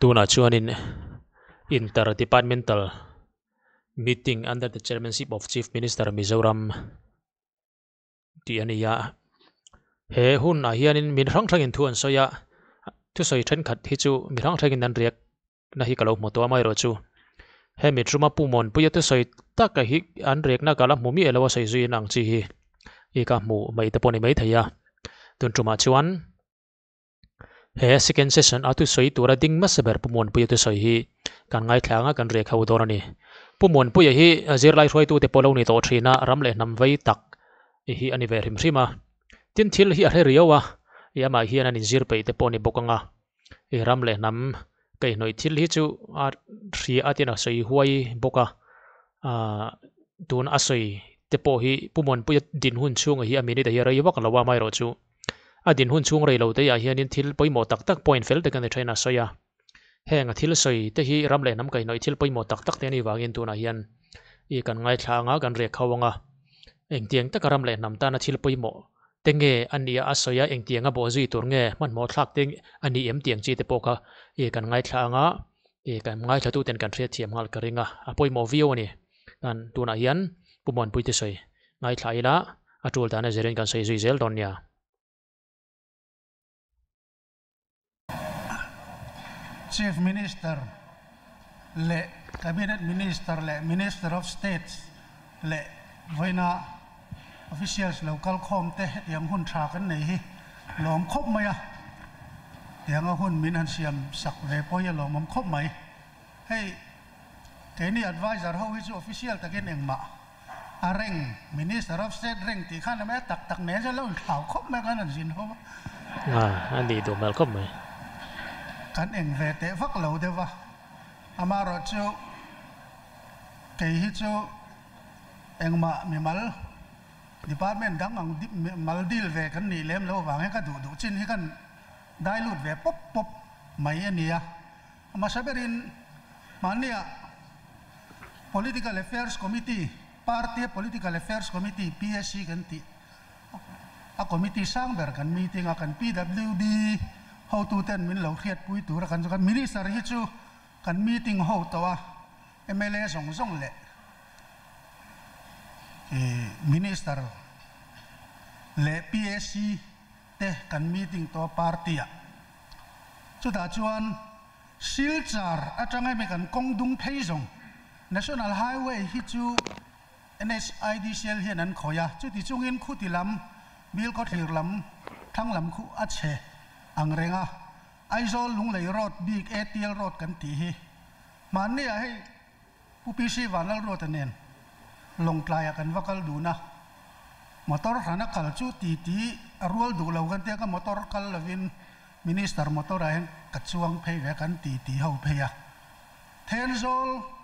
Tunah chuanin Inter Departmental Meeting under the chairmanship of Chief Minister Mizoram tih a ni a. He hunah hianin mi hrang hrangin thu an sawi a, thusawi thenkhat hi chu mi hrang hrangin an riak na hi ka lo hmu tawh a amaherawhchu hemi tuma Pu Muanpuia thusawi taka hi an riakna ka la hmu miah lo a sawi zui in ang chi hi i ka hmuh mai te pawh a ni maithei a tun tumah chuan he second session a thusawi tura ding hmasa ber Pu Muanpuia thusawi hi kan ngaithla ang a kan riak ho dawn a ni. Pu Muanpuia hi zirlai hruaitu te pawh lo ni tawh thin a ram leh hnam vei tak hi a ni ve hrim hrim a tin thil hi a hre riau a i amah hian an inzir peih te pawh a ni bawk ang a. I ram leh hnam kaihhnawih thil hi chu a hria a tin a sawi huai bawk a, aaa tun a sawi te pawh hi Pu Muanpuia din hun chhungah hi a minute ah hian rei vak lo a amaherawhchu a din hun chhung rei lo te ah hianin thil pawimawh tak tak point fel tak a ni thin a sawi a, heng a thil sawi te hi ram leh hnam kaihhnawih thil pawimawh tak tak te a nih vangin tunah hian i kan ngaithla ang a kan riak ho ang a, engtiang taka ram leh hnam tana thil pawimawh te nge a nia a sawi a engtiang a bawh zui tur nge hmanhmawh thlak te a ni em tiang chi te pawh kha ih kan ngaithla ang a ih kan ngaithla tu ten kan hriat thiam nghal ka ring a a pawimawh viau a ni kan tunah hian Pu Muanpui te sawi ngaithla ila a tul dan a zirin kan sawi zui zel dawn nia. Chief Minister leh Cabinet Minister leh Minister of States leh vawiina officials lo kal khawm te hetiang hun tha kan nei hi lawm khawp mai a, tianga hun min han siam sak ve pawh hi a lawmawm khawp mai. Hei keini advisor ho hi chu official takin engmah A reng, Minister of State reng tih khan a tak tak nen chuan lo inthlau khawp mai khan an zin ho a. A, a nih duh hmel khawp mai. Kan eng ve teh vak lo deuh a, amaherawh chu kei hi chu engmah mimal department dang ang mal deal ve kan nih lem loh avang hian ka duh duh chin hi kan dai lut ve pawp pawp mai a nia. Hmasa berin mahnia Political Affairs Committee, Party-a Political Affairs Committee, PAC, kan tih a committee sang ber kan meeting a, kan PWD hotuten min lo hriatpui tura kan kan Minister hi chu kan meeting ho tawh a, mla zawng zawng leh Minister leh PAC te kan meeting tawh a party-ah. Chutah chuan Silchar atang hemi kan kawng dung phei zawng National Highway hi chu NHIDCL hian an khawih a, chuti chungin khuti lam, Bilkhawthlir lam, thlang lam khu a chhe ang reng a, Aizawl Lunglei Road bik ATL Road kan tih hi hmanni ah hei Pu PC Vanlalruata nen Lawngtlaiah kan va kal dun a, motor hrana kal chu ti ti a rual duh lo kan tia ka motor kal lovin Minister motor ah hian ka chuang phei ve a kan ti ti ho phei a. Thenzawl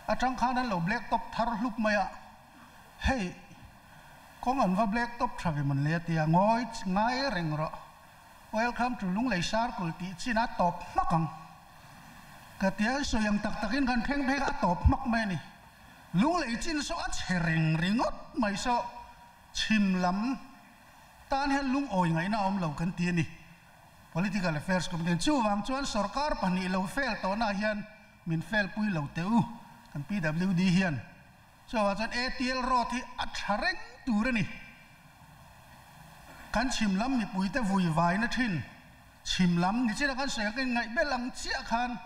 atang khan an lo black top thar hlup mai a, hei kawng an va black top tha ve mawn le a tia, ngawi ngai reng rawh, welcome to Lunglei Circle tih chin a tawp hmak ang. Ka tia sawi ang tak takin kan thleng phei kha a tawp hmak mai a ni. Lunglei chin saw a chhe reng ringawt mai saw chhim lam tan hian lungawi ngaihna a awm lo kan ti a ni. Political Affairs Committee chuvang chuan sorkar pahnih lo fail tawhna hian min fail pui lo teh u kan PWD hian. Chuvang chuan ATL road hi a tha reng tur a ni. Kan chhim lam mipuite vui vaina thin. Chhim lam ni chin a kan sawi ang ka inngaih bel ang chiah khan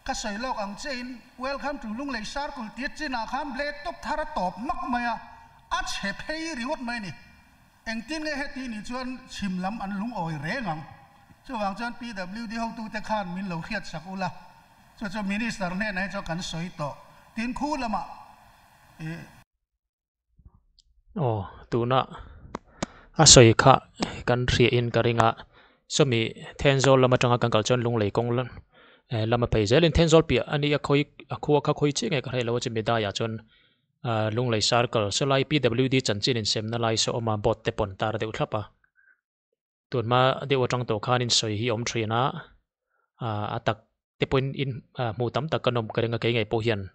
ka sawi lawk ang che in Welcome to Lunglei Circle tia chinah khan black top thar a tawp hmak mai a, a chhe phei ringawt mai a ni. Engtin nge heti nih chuan chhim lam an lungawi reng ang. Chuvang chuan PWD hotute khan min lo hriat sak ula, chu chu Minister hnenah hi chuan kan sawi tawh. Tin khu lamah ih. Aw tuna a sawi kha kan hriah in ka ring a sawmi Thenzawl lam atanga kan kal chuan Lunglei kawng lama phei zelin Thenzawl piah a nia khawi a khua kha khawi chiah nge ka hre lo a chumi daiah chuan ah Lunglei circle sawlai P W D chanchin insemna lai saw awm a board te pawn tar deuh thlap a. Tunhma deuh atang tawh khan in sawi hi awm thin a, ah a tak te pawhin in hmuh tam tak kan awm ka ring a kei ngei pawh hian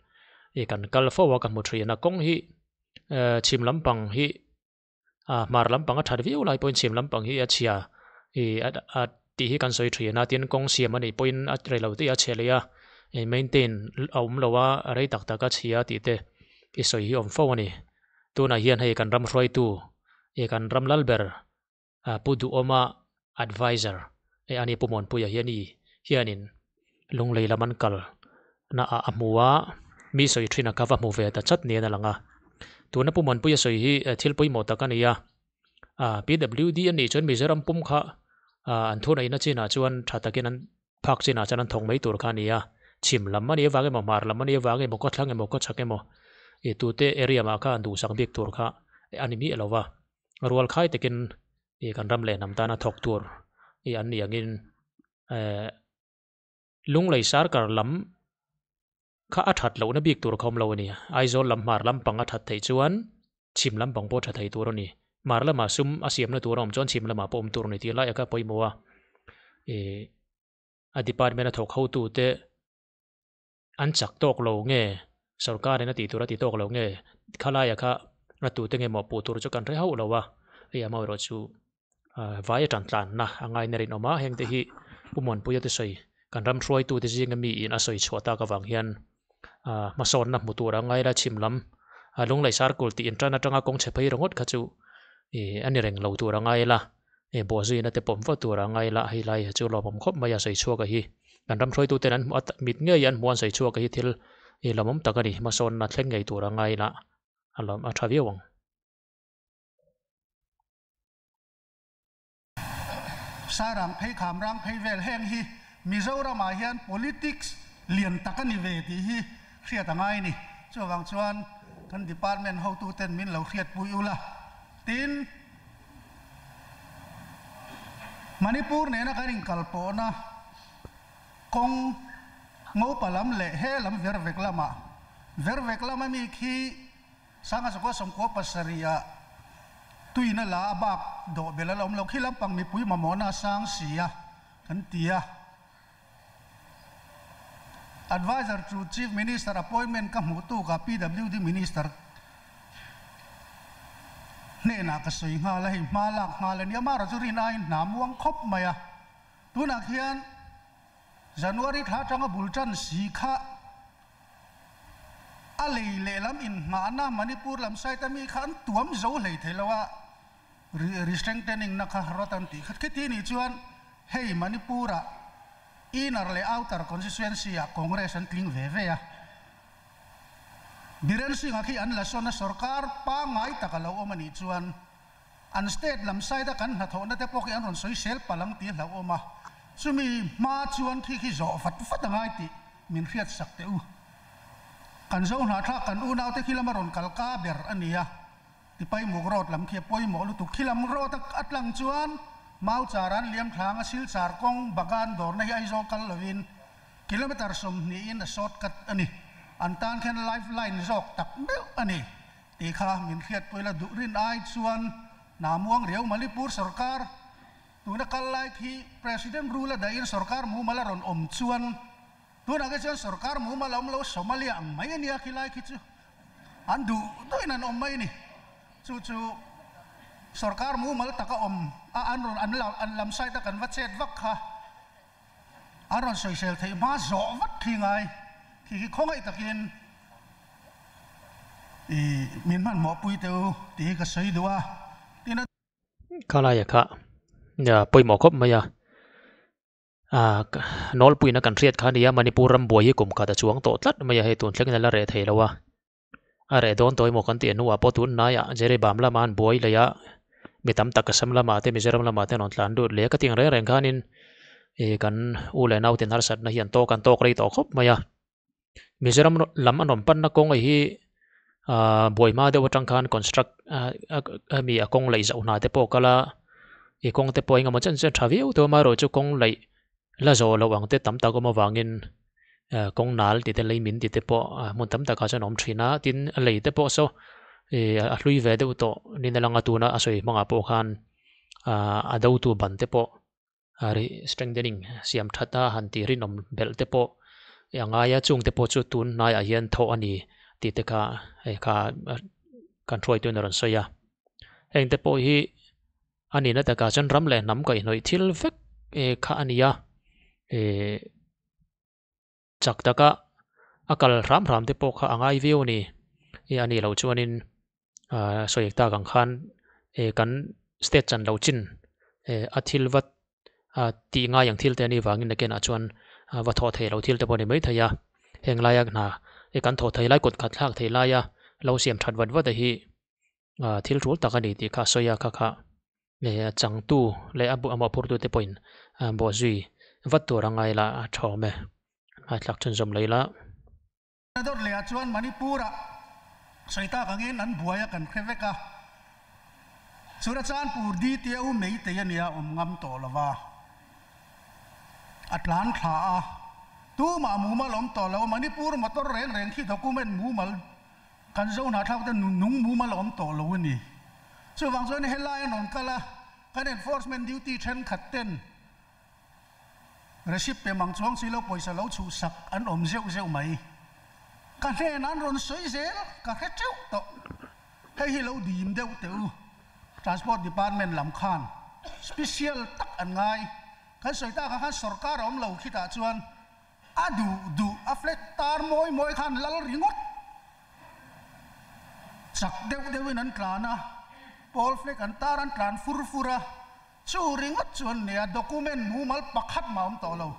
ih kan kal fo a ka hmu thin a kawng hi eh chhim lampang hi ah hmar lampang a that viau lai pawhin chhim lampang hi a chhia ih a. tih hi kan sawi thin a, tin kawng siam a nih pawhin a rei lo tih a chhe leh a, maintain a awm lo a, a rei tak tak a chhia tih te i sawi hi awm fo a ni. Tunah hian hei kan ram hruaitu ih kan ram lal ber Pu Duhawma adviser eh ani Pu Muanpuia hian i hianin Lunglei lam an kal na ah a hmu a, mi sawi thin a kha va hmu ve ta chat niin a lang a. Tuna Pu Muanpuia sawi hi thil pawimawh tak a ni a, PWD a nih chuan Mizoram pum kha an thuneihna chinah chuan tha takin an phak chinah chuan an thawk mai tur kha a ni a, chhim lam a nih avang emaw hmar lam a nih avang emaw khawthlang emaw khawchhak emaw ih tute area mah kha an duhsak bik tur kha a ni miah lo va, rual khai takin ih kan ram leh hnam tana thawk tur ih an nih angin eh Lunglei sarkar lam kha a that lohna bik tur kha awm lo a ni. Aizawl lam hmar lampang a that theih chuan chhim lampang pawh a tha thei tur a ni. Hmar lamah sum a siamna tur a awm chuan chhim lamah pawh awm tur a ni tih lai a kha pawimawh a. Ih a department a thawk hotute an chak tawk lo nge sorkarin a tih tur a ti tawk lo nge khalai a kha a tute nge mawh puh tur chu kan hre hauh lo a. Hei amaherawh chu Vai a tantlanna a ngaina rinawm a, hengte hi Pu Muanpuia te sawi kan ram hruaitute zinga miin a sawi chhuah tak avang hian hmasawnna hmu tur a ngai la chhim lam Lunglei Circle tih intan atanga kawng chhe phei ringawt kha chu a ni reng lo tur a ngai la, bawhzuina te pawm vawt tur a ngai la, hei lai chu lawmawm khawp mai a sawi chhuak a hi. Kan ram hruaituten an mit ngei an hmuh an sawi chhuak a hi thil lawmawm tak a ni, hmasawnna thleng ngei tur a ngai la a lawm a tha viau ang. Sairang phei kham rang phei vel heng hi Mizoram ah hian politics lian tak a ni ve tih hi hriat a ngai ni. Chuvang chuan kan department hotu ten min lo hriatpui ula. Tin, Manipur nena kan inkalpawhna kawng Ngopa lam leh he lam Vervek lamah Vervek lama mi khi Sanga zakua sawmkua pasarih tuina la a bak dawh belh a la awm lo. Khi lampang mipui mamawhna a sang si a kan ti a. Adviser to Chief Minister appointment ka hmuh tukah PWD Minister hnenah ka sawi nghal a, hei hma lak nghal a nia. Amaherawhchu chu rin aiin hna muang khawp mai a. Tunah khian January thla atanga bul tan si kha A lei lehlam inngahna Manipur lam side a mi kha an tuam zo hlei thei lo a, re-strengthening na kha rawt an tih khat khiti nih chuan hei Manipur ah inner leh outer constituency ah Congress an tling ve ve a. Biren Singh a khi an la sawn a sorkar pangngai tak a lo awm a nih chuan an state lam side a kan hnathawhna te pawh khi an rawn sawi sel palh ang tih hlauhawm a, chumi hma chuan khi khi zawh vat vat a ngai tih min hriat sak teh u. Kan zo hnahthlak kan unaute khi lama rawn kal ka ber a ni a, Tipaimuk road lam khi a pawimawh lutuk. Khi lam road a tlang chuan Mauchar an liam thlang a, Silchar kawng Bagan dawrna hi Aizawl kal lovin kilometre sawmhnihin a short cut a ni. An tan khian life line zawk tak meuh a ni tih kha min hriatpui la duh rin ai chuan hna muang riau Manipur sorkar tuna kal lai khi President rule a dahin sorkar mumal a rawn awm chuan Tunah khi chuan sorkar mumal a awm lo, Somalia ang mai a nia khilai khi chu an duh duhin an awm mai a ni. Chu chu sorkar mumal taka awm a an rawn an la an lam side a kan va chet vak kha an rawn sawisel theih hma zawh vat khi ngai khi khi khawngaih takin i min hmanhmawh pui teh u tih hi ka sawi duh a. Tin a. Khalaia kha pawimawh khawp mai a. Nawlpuiin a kan hriat kha a ni a, Manipur ram buai hi kum khat a chuang tawh tlat mai a, hei tun thlengin a la reh thei lo a, a reh dawn tawh emaw kan tih hnuah pawh tun hnaiah Jeribam lama an buai leh a, mi tam tak Assam lamah te Mizoram lamah te an rawn tlan lut leh a, ka tih ang reng reng khanin ih kan u leh naute harsatna hi an tawk an tawk rei tawh khawp mai a, Mizoram lam an rawn panna kawng hi buai hma deuh atang khan construct hemi a kawng laih zauh hna te pawh a kal a ih kawng te pawh engemaw chen chen tha viau tawh amaherawh chu kawng laih la zawh loh ang te tam tak awm avangin kawng nal tih te lei min tih te pawh hmun tam takah chuan a awm thin a tin a lei te pawh saw ih a hlui ve deuh tawh nin a lang a tuna a sawi hmangah pawh khan a do tu ban te pawh. Strengthening siam that a han tih rinawm belh te pawh a ngai a chung te pawh chu tun hnaiah hian thawh a ni tih te kha hei kha kan hruaituin a rawn sawi a heng te pawh hi a nihna takah chuan ram leh hnam kaihhnawih thil vek kha a ni a eh chak taka a kal hram hram te pawh kha a ngai viau a ni eh a nih loh chuanin ah sawi tak ang khan eh kan state chan lo chin eh a thil vat ah tih ngai ang thil te a nih vangin nakinah chuan va thawh theih loh thil te pawh a ni maithei a heng laia hna eh kan thawh thei lai kut khat thlak thei laia lo siam that vat vat a hi ah thil tul tak a ni tih kha a sawi a kha kha eh a changtu leh a a mawhphurtu te pawhin bawhzui vat tur a ngai la a tha awm e ngaithlak chhunzawm lei la. A dawt leh ah chuan Manipur ah sawi tak angin an buai a kan hre vek a, Churachandpur DTO Meitei a nia awm ngam tawh lo va, a tlan thla a, tumah mumal awm tawh lo, Manipur motor reng reng khi document mumal kan zo hnahthlak te nung mumal awm tawh lo a ni. Chuvang chuan helai an rawn kal a, kan enforcement duty thenkhat ten Receipt pe mang chuang si lo pawisa lo chhuhsak an awm zeuh zeuh mai. Ka hnenah an rawn sawi zel, ka hre teuh tawh. Hei hi lo dim deuh teh u. Transport Department lam khan special tak an ngai. Kan sawi tak ah khan sorkar a awm lo khitah chuan a duh duh a flag tar mawi mawi khan lal ringawt. Chak deuh deuhin an tlan a, pawl flag an tar an tlan fur fur a. Chu ringawt chuan nia document mumal pakhat mah awm tawh lo.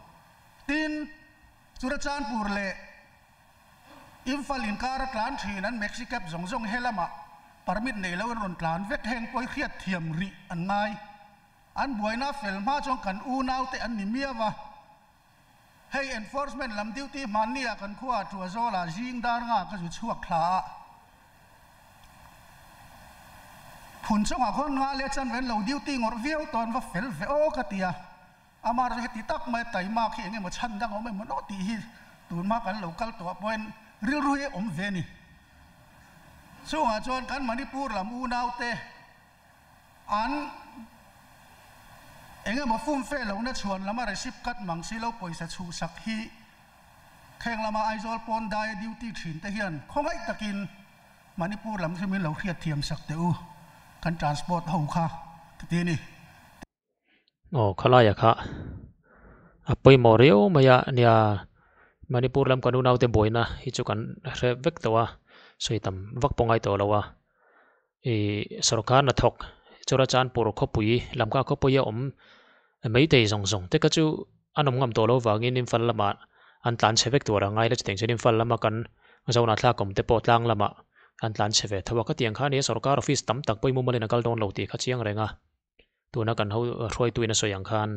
Tin, Churachandpur leh Imphal inkar a tlan thin an maxi cab zawng zawng he lamah permit nei lo in rawn tlan vek heng pawh hi hriat thiam rih an ngai. An buaina fel hma chuan kan unaute an ni miau a. Hei enforcement lam duty hmanni ah kan khua ah Tuazawl ah zing dar nga ka zu chhuak thla a. Phun chungah khawn nga leh chan ven lo duty ngawrh viau tawn va fel ve aw ka ti a. Amah erawh heti tak mai taima khi eng emaw chhan dang awm emaw naw tih hi tunhma kan lo kal tawh ah pawhin rilru hi awm ve a ni. Chungah chuan kan Manipur lam unaute An eng emaw fum fe lohna chhuan lama receipt cut mang si lo pawisa chhuhsak hi kheng lama Aizawl pawn daia duty thin te hian khawngaih takin Manipur lam khi min lo hriat thiam sak teh u, kan transport ho kha ka ti a ni. Aw khalaia kha a pawimawh riau mai a nia Manipur lam kan unaute buaina hi chu kan hre vek tawh a sawi tam vak pawh ngai tawh lo a ih sorkar hnathawk Churachandpur khawpui Lamka khawpui a awm maitei zawng zawng te kha chu an awm ngam tawh lo vangin Imphal lamah an tlan chhe vek tur a ngai la chutiang chuan Imphal lama kan Zona thlak awm te pawh tlang lamah an tlan chhe ve tho a khatiang kha nia sorkar office tam tak pawhin mumal in a kal dawn lo tih kha chiang reng a. Tuna kan ho hruaituin a sawi ang khan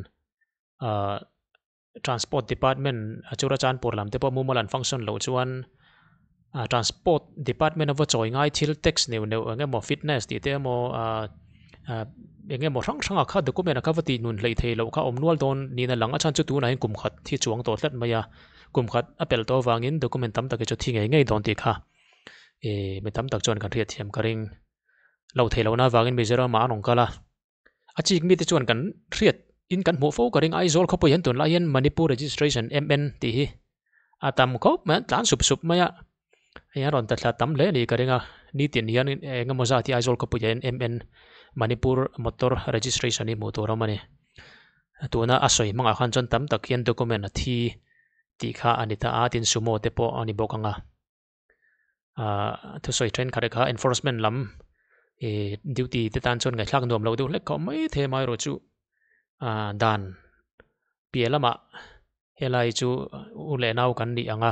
ahh transport department a Churachandpur lam te pawh mumal an function loh chuan ah transport department a va chawi ngai thil tax neuh neuh eng emaw fitness tih te emaw ah ah eng emaw hrang hrang ah kha document ah kha va tih nun hleih theih loh kha a awm nual dawn niin a lang a chhan chu tunah hian kum khat hi chuang tawh tlat mai a kum khat a pelh tawh avangin document tam tak hi chu thi ngei ngei dawn tih kha ih mi tam tak chuan kan hriatthiam ka ring. Lo theih lohna avangin Mizoram ah an rawn kal a, a chik mite chuan kan hriat in kan hmuh fo ka ring Aizawl khawpui hian tunlai hian Manipur Registration MN tih hi a tam khawp mai a, an tlan sup sup mai a, hei an rawn ta thla tam hle a nih ka ring a, nitin hian eng emaw zat hi Aizawl khawpui ah hian MN Manipur Motor Registration hi hmuh tur a awm a ni. Tuna a sawi hmangah khan chuan tam tak hian document a thi tih kha a ni ta a, tin sumo te pawh a ni bawk ang a. Ahh thusawi thenkhat kha enforcement lam ih duty te tan chuan ngaihthlak nuam lo deuh hlek khawp mai thei amaherawh chu ahh dan piah lamah helai chu u leh nau kan nih ang a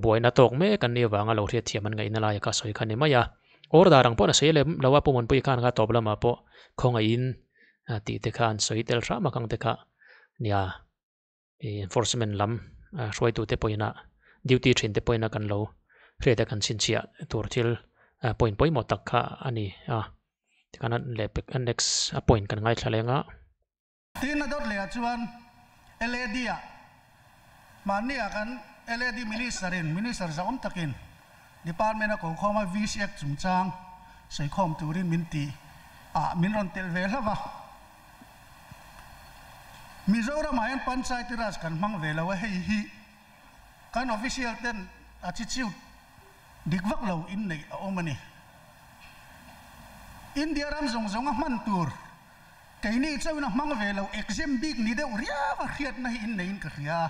buaina tawk mek an nih avanga lo hriatthiam an ngaihna lai kha sawi kha a ni mai a order ang pawh a sawi lem lo a Pumanpui khan kha tawp lamah pawh khawngaihin tih te kha an sawi tel hram ang te kha nia. Enforcement lam hruaitute pawhin a duty thinte pawhin a kan lo hriat a kan chhinchhiah tur thil point pawimawh tak kha a ni a tikhan a leh pek a next a point kan ngaithla leng a. Tin a dawt leh ah chuan LAD ah mahni ah kan LAD Minister in Minister zahawm takin Department a ko khawm a VC Act chungchang sawikhawm turin min ti ah min rawn telh ve hlauh a. Mizoramah hian Panchayati Raj kan hmang ve lo a, hei hi kan official ten attitude dik vak lo in neih a awm a ni. India ram zawng zawng a hman tur Keini chauhin a hmang ve lo, exempt bik ni deuh riau a hriatna hi in neiin ka hria a.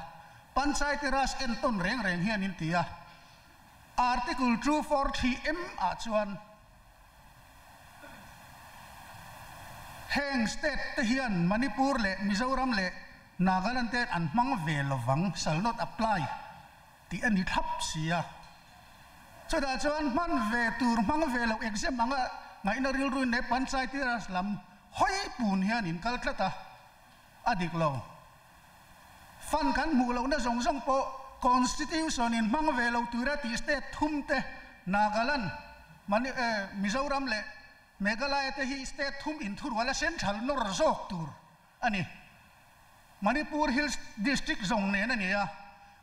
Panchayati Raj entawn reng reng hian in ti a. Article 243 M ah chuan heng state te hian Manipur leh Mizoram leh Nagaland te an hmang ve lovang, shall not apply, tih a ni thlap si a. Chutah chuan hman ve tur hmang ve loh exempt anga ngaihna rilruin leh Panchayati Raj lam hawi pun hian in kal tlat a, a dik lo. Fund kan hmuh lohna zawng zawng pawh Constitution in hmang ve lo tura tih state thum te Nagaland, Mani Mizoram leh Meghalaya te hi state thum inthurual a central nawr zawk tur a ni. Manipur Hills District zawng nen a ni a,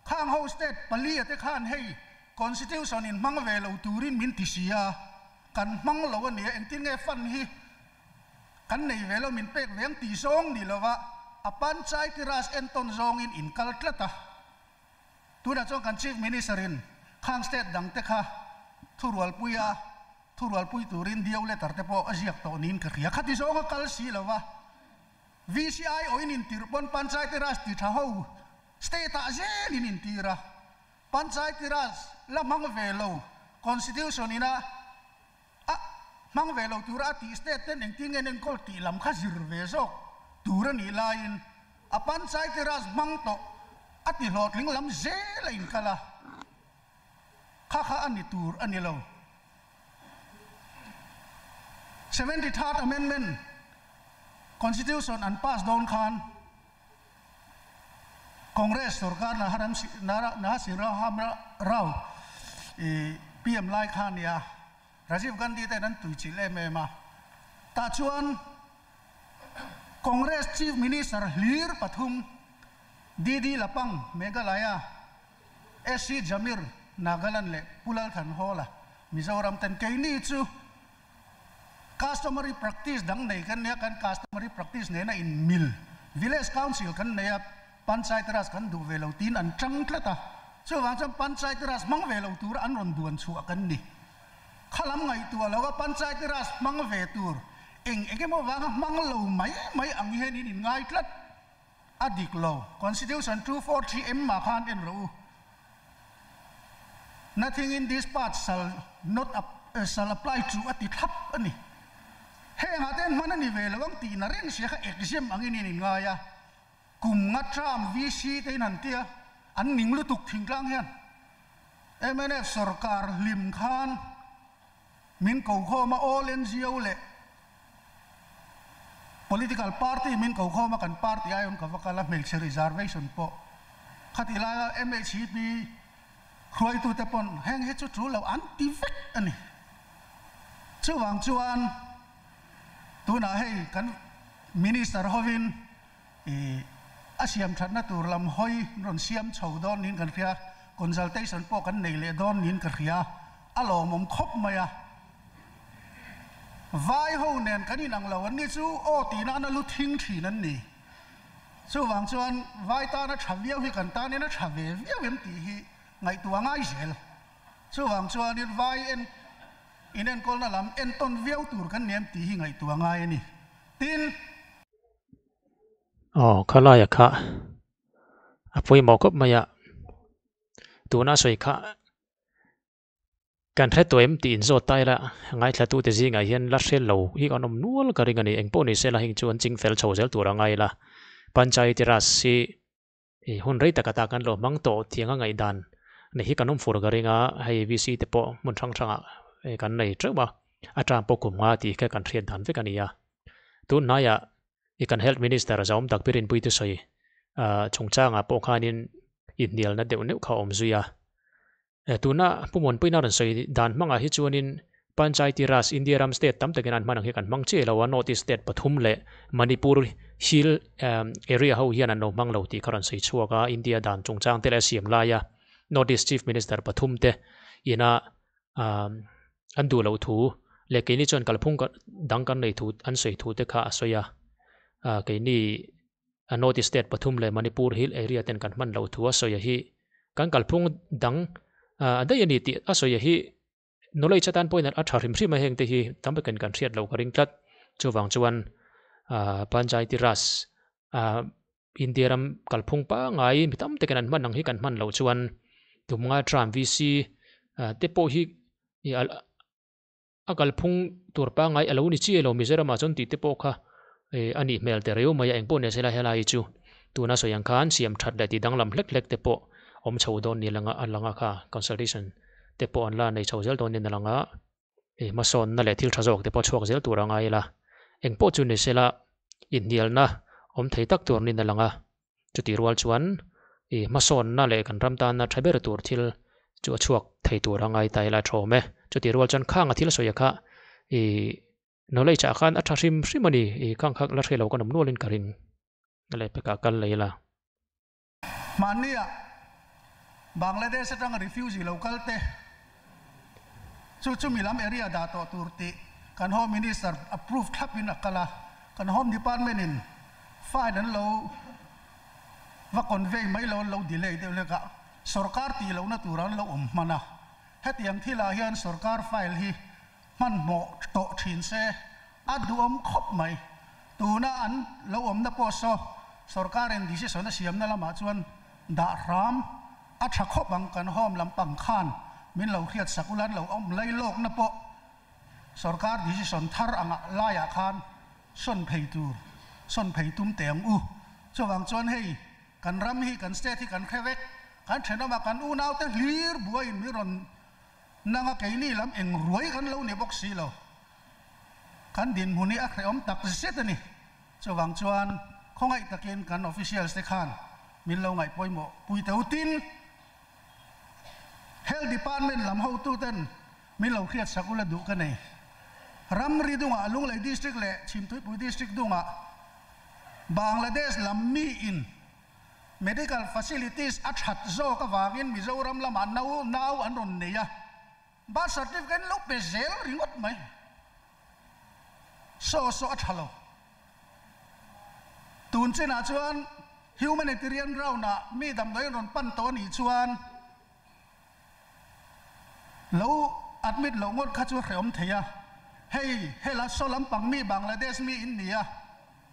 khang ho state palia te khan hei Constitution in hmang ve lo turin min ti si a, kan hmang lo a ni a, engtin nge fund hi kan nei ve lo min pek ve ang tih zawng ni lova a Panchayati Raj entawn zawngin in kal tlat a. Tunah chuan kan Chief Minister in khang state dang te kha thurualpui a, thurualpui turin dio letter te pawh a ziak tawh niin ka hria. Khati zawng a kal si lova VCI awin intirh pawn Panchayati Raj ti tha ho state ah zelin intir a, Panchayati Raj la hmang ve lo Constitution ina A hmang ve lo tura a tih state ten engtin nge an enkawl tih lam kha zir ve zawk tur a nih laiin a Panchayati Raj hmang tawh a ti hlawhtling lam zel a inkal a, kha kha a ni tur a ni lo. 73rd Amendment Constitution an pass dawn khan Congress sorkar Narasimha Rao PM lai kha a nia, Rajiv Gandhi ten an tuichilh em em a. Tah chuan Congress Chief Minister hlir pathum DD Lapang, Meghalaya, SC Jamir, Nagaland leh Pu Lalthanhawla, Mizoram ten keini chu Customary practice dang nei kan nia, kan customary practice nena in mil Village Council kan nei a, Panchayat Raj kan duh ve lo tiin an tang tlat a, chuvang chuan Panchayat Raj hmang ve lo tura an rawn duan chhuah kan ni. Khalam ngaihtuah lo a Panchayat Raj hmang ve tur eng eng emaw vanga hmang lo mai mai ang hian in inngai tlat a dik lo. Constitution 243 M ah khan en rawh u. Nothing in this part shall not shall apply to a ti thlap a ni. Hengah te hman a ni ve lo ang tih na reng sia kha exam angin in inngai a, kum nga term VC te in han tia an ning lutuk thingtlang hian mnf sorkar hlim khan min ko khawm a, all NGO leh political party min ko khawm a, kan party aiawm ka va kal a, hmeichhe reservation pawh khatih laia MHEP hruaitute pawn heng hi chu tul lo an ti vek a ni. Chuvang chuan tunah hei kan minister hovin ih a siam thatna tur lam hawi rawn siam chho dawn niin kan hria, consultation pawh kan nei leh dawn niin ka hria, a lawmawm khawp mai a. Vai ho nen kan inang lo an ni chu aw tih nana lu thing thin an ni. Chuvang chuan vai tana tha viau hi kan tanin a tha ve viau em tih hi ngaihtuah ngai zel. Chuvang chuanin vai en inenkawlna lam entawn viau tur kan ni em tih hi ngaihtuah ngai a ni. Tin. Aw, khalaia kha a pawimawh khawp mai a, tuna sawi kha kan hre tawh em tih inzawt ta ila ngaithlatute zingah hian la hre lo hi kan awm nual ka ring a ni. Engpawh ni sela heng chu an ching fel chho zel tur a ngai ila, Panchayati Raj hi hun rei tak ata kan lo hmang tawh tiang a ngaihdan nei hi kan awm fur ka ring a, hei VC te pawh hmun hrang hrangah kan nei teuh a, a term pawh kum nga tih kha kan hriat dan vek a ni a. Tun hnaiah i kan Health Minister Zaum Dakpi Rinpui thusawi chungchangah pawh khanin inhnialna deuh neuh kha a awm zui a. Tuna Pu Muanpuina rawn sawi dan hmangah hi chuanin Panchayati Raj India ram state tam takin an hman ang hi kan hmang chiah lo a, North East state pathum leh Manipur hill area ho hian an lo hmang lo tih kha rawn sawi chhuak a, India dan chungchang te leh a siam laia North East Chief Minister pathum te ina an duh loh thu leh keini chuan kalphung dang kan nei thu an sawi thu te kha a sawi a, keini North East state pathum leh Manipur hill area ten kan hman loh thu a sawi a hi kan kalphung dang a daih a ni tih a sawi a hi knowledge atan pawhin a tha hrim hrim a heng te hi tam takin kan hriat loh ka ring tlat chuvang chuan. Panchayati Raj India ram kalphung pangngai mi tam takin an hman ang hi kan hman loh chuan tumnga tram VC te pawh hi a kalphung tur pangngai a lo ni chiah lo Mizoramah chuan tih te pawh kha a nih hmel ta reu mai a, engpawh nise la helai chu tuna sawi ang khan siam that leh tih danglam hlek hlek te pawh awm chho dawn ni langa a lang a kha consultation te pawh an la nei chho zel dawn nen a lang a, hmasawnna leh thil tha zawk te pawh chhuak zel tur a ngai la, engpawh chu nise la inhnialna awm thei tak tur niin a lang a, chutih rual chuan ih hmasawnna leh kan ram tana tha ber tur thil chu a chhuak thei tur a ngai ta ila a tha awm e, chutih rual chuan khang a thil sawi a kha ih knowledge ah khan a tha hrim hrim a ni ih khang kha la hre lo kan awm nualin ka ring leh pekah kal lei la. Mahnia Bangladesh atanga refugee lo kal te chu chumi lam area dah tawh tur tih kan Home Minister approve thlap in a kal a, kan Home Department in file an lo va convey mai lo an lo delay deuh hlek a, sorkar tih lohna tur an lo awm hman a, hetiang thil ah hian sorkar file hi hmanhmawh tawh thin se a duhawm khawp mai. Tuna an lo awmna pawh saw sorkarin decision a siamna lamah chuan dah hram a tha khawp ang kan home lampang khan min lo hriat sak ula an lo awm lai lawkna pawh sorkar decision thar anga laiah khan sawn phei tur sawn phei tum teh ang u. Chuvang chuan hei kan ram hi kan state hi kan hre vek kan thenawmah kan unaute hlir buaiin min rawn Nanga keini lam eng ruai kan lo ni bawk si lo. Kan dinhmun hi a hrehawm tak zet a ni. Chuvang chuan khawngaih takin kan officials te khan min lo ngaih pawimawh pui teu tin Health Department lam hotuten min lo hriat sak ula duh ka nei. Ramri dungah Lunglei District leh Chhimtuipui District dungah Bangladesh lam miin Medical facilities a that zawk avangin Mizoram lamah no nau an rawn nei a, birth certificate an lo pe zel ringawt mai. Saw saw a tha lo. Tun chinah chuan humanitarian ground ah mi damdawi an rawn pan tawh a nih chuan lo admit loh ngawt kha chu a hrehawm thei a. Hei hela saw lampang mi Bangladesh mi in ni a.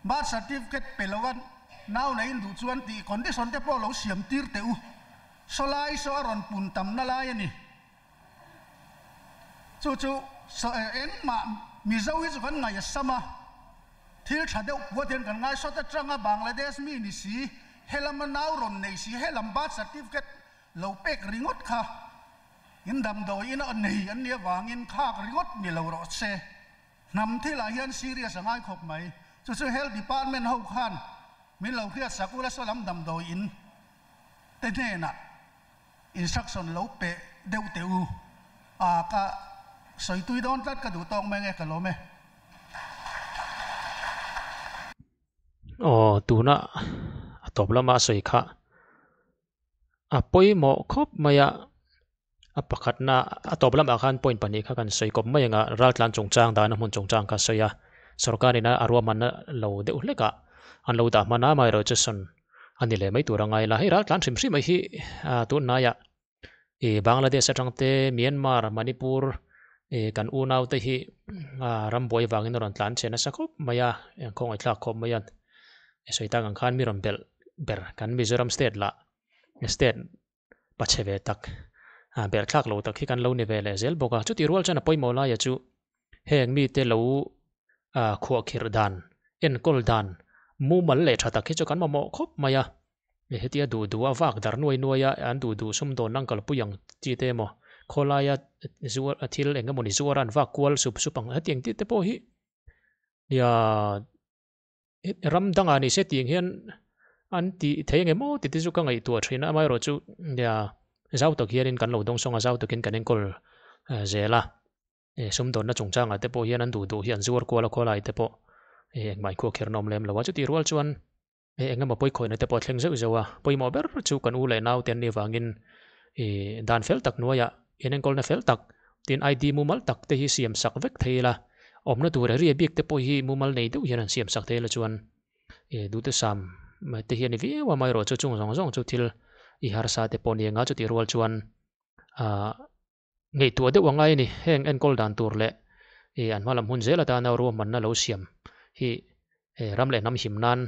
Birth certificate pe lo a nau nei in duh chuan tih condition te pawh lo siam tir teh u. Saw lai saw a rawn pun tam na lai a ni. Chu chu saw engmah Mizo hi chu kan ngaih a sam a, thil tha deuh puat hian kan ngai sawt atanga Bangladesh mi ni si, helam a nau rawn nei si, helam birth certificate lo pek ringawt kha in damdawi in a nei an nih avangin khak ringawt ni lo rawh se. Hnam thilah hian serious a ngai khawp mai. Chu chu Health Department ho khan min lo hriat sak ula saw lam damdawi in te hnenah instruction lo pe deuh teh u. A ka sawi tui dawn tlat ka duh tawk mai nge ka lawm e. Aw tuna a tawp lama a sawi kha A pawimawh khawp mai a, a pakhatna a tawp lamah khan point pahnih kha kan sawi kawp mai ang a, raltlan chungchang dahna hmun chungchang kha sawi a, sorkar ina a ruahmanna lo deuh hlek ah an lo dah hman a, amaherawhchu sawn a ni leh mai tur a ngai la, hei raltlan hrim hrim mai hi tunhnaiah ih Bangladesh atang te Myanmar, Manipur ih kan unau te hi rambuai vangin a rawn tlan chhe nasa khawp mai a, khawngaihthlak khawp mai a, sawi tak ang khan mi rawn belh ber kan Mizoram state lah state pachhe ve tak ber thlak lo tak hi kan lo ni ve leh zel bawk a chutih rual chuan a pawimawh laia chu heng mite lo khuahkhirh dan enkawl dan mumal leh tha tak hi chu kan mamawh khawp mai a hetia duh duh a vak dar nuai nuai a an duh duh sumdawn ang kalpui ang chi te emaw khawlaia zuar thil eng emawni zuar a an vak kual sup sup ang hetiang tih te pawh hi nia. Ram dangah ni se tih ang hian an tih thei ang em aw tih te chu ka ngaihtuah thin a, amaherawh chu nia zau tak hianin kan lo dawng sawng a, zau takin kan enkawl zel a, sumdawnna chungchangah te pawh hian an duh duh hi an zuar kual a khawlai te pawh engmah inkhua kher na awm lem lo a, chutih rual chuan eng emaw pawikhawihnna te pawh a thleng zeuh zeuh a, pawimawh ber chu kan u leh nau te an nih avangin dan fel tak hnuaiah Inenkawlna fel tak, tin ID mumal tak te hi siam sak vek thei ila, awmna tur area bik te pawh hi mumal nei deuh hian an siam sak thei ila chuan duhthusam te hi a ni viau a, amaherawh chu chung zawng zawng chu thil i harsa te pawh a ni anga chutih rual chuan ah ngaihtuah deuh a ngai a ni. Heng enkawl dan tur leh an hma lam hun zel atana ruahmanna lo siam hi. Ram leh hnam him nan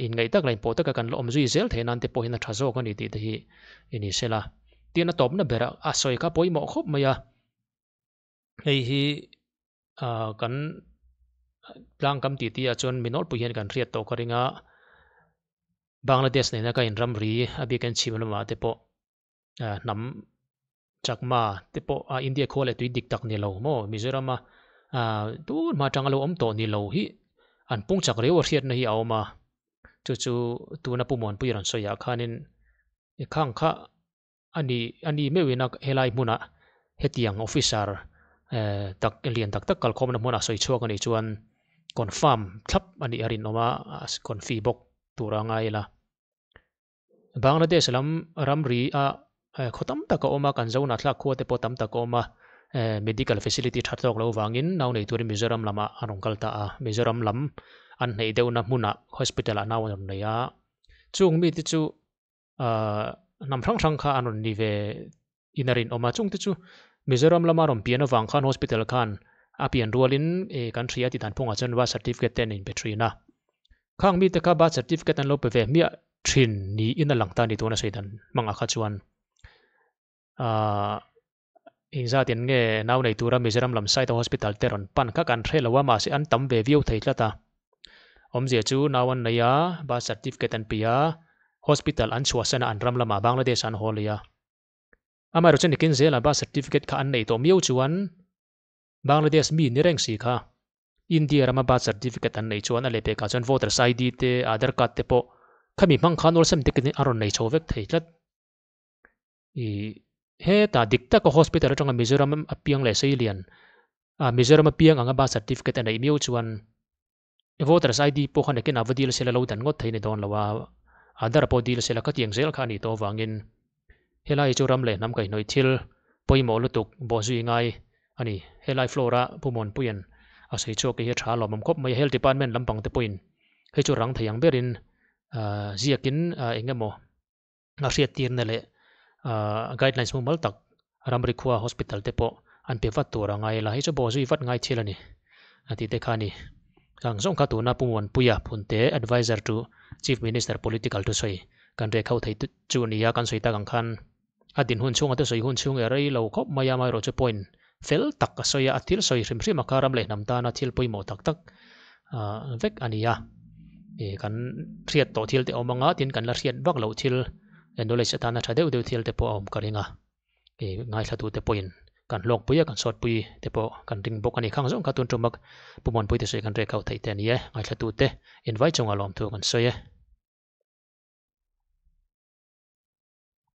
inngaih tak leh inpawh taka kan la awm zui zel theih nan te pawh hian a tha zawk a ni tih te hi i ni sela. Tin a tawpna berah a sawi kha pawimawh khawp mai a, hei hi kan tlang kam tih tih ah chuan mi nawlpui hian kan hriat tawh ka ring a, Bangladesh nena ka inramri a biakin chhim lamah te pawh hnam Chakma te pawh a India khua leh tui dik tak ni lo maw Mizoram a tun hma atanga lo awm tawh ni lo hi an pung chak riau a hriatna hi a awm a, chu chu tuna Pu Muanpui rawn sawi ah khanin i khang kha a ni a ni meuhin a helai hmunah hetiang officer tak lian tak tak kalkhawmna hmunah sawi chhuak a nih chuan confirm thlap a nih a rinawm a confi bawk tur a ngai ila. Bangladesh lam ramri a khaw tam tak a awm a, kan zone ah thlak khua te pawh tam tak a awm a, medical facility tha tawk lo vangin nau nei turin Mizoram lamah an rawn kal ta a, Mizoram lam an hneih deuhna hmunah hospital ah nau an rawn nei a, chung mite chu hnam hrang hrang kha an rawn ni ve in a rinawm a, chung te chu Mizoram lama rawn pian avang khan hospital khan a pian rualin kan hria tih dan phungah chuan birth certificate te an inpe thin a, khang mite kha birth certificate an lo pe ve hmiah thin niin a lang ta a ni tuna sawi dan hmangah kha chuan ahh engzatin nge nau nei tura Mizoram lam side a hospital te rawn pan kha kan hre lo a mahse an tam ve viau thei tlat a, awmzia chu nau an nei a birth certificate an pe a hospital an chhuahsan a an ram lamah Bangladesh ah an haw leh a. Amaherawhchu nikin zela birth certificate kha an neih tawh miau chuan Bangladesh mi ni reng si kha India rama birth certificate an neih chuan a lehpekah chuan voters ID te Aadhar card te pawh khami hmang khan awlsam takin a rawn nei chho vek thei tlat. I hetah dik taka hospital atanga Mizoram a piang leh Seilian ah Mizoram a piang anga birth certificate a neih miau chuan Voters ID pawh kha nakin a va dil sela lo dan ngawt thei ni dawn lo a, Aadhar pawh dil sela ka tiang zel kha a nih tawh avangin helai hi chu ram leh hnam kaihhnawih thil pawimawh lutuk bawhzui ngai a ni. Helai floor a Pu Muanpuia'n a sawi chhuak hi a tha lawmawm khawp mai a, Health Department lampang te pawhin hei chu rang thei ang berin ziakin eng emaw a hriattirna leh guidelines mumal tak ramri khua hospital te pawh an pe vat tur a ngai la hei chu bawhzui vat ngai thil a ni a tih te kha a ni. Ang zawng kha tuna Pu Muanpuia Phunte adviser to Chief Minister political thusawi kan rek ho thei chu a ni a, kan sawi tak ang khan a din hun chhunga thusawi hun chhung e rei lo khawp mai a, amaherawhchu point fel tak a sawi a, a thil sawi hrim hrim a kha ram leh hnam tana thil pawimawh tak tak vek a ni a, ih kan hriat tawh thil te awm anga tin kan la hriat vak loh thil knowledge atana tha deuh deuh thil te pawh a awm ka ring a, ih ngaithla tute pawhin kan hlawk pui a kan sawt pui te pawh kan ring bawk a ni khang zawng kha tun tum a Pu Muanpui te sawi kan rek ho theih te a ni e, ngaithla tute invai chungah lawmthu kan sawi e.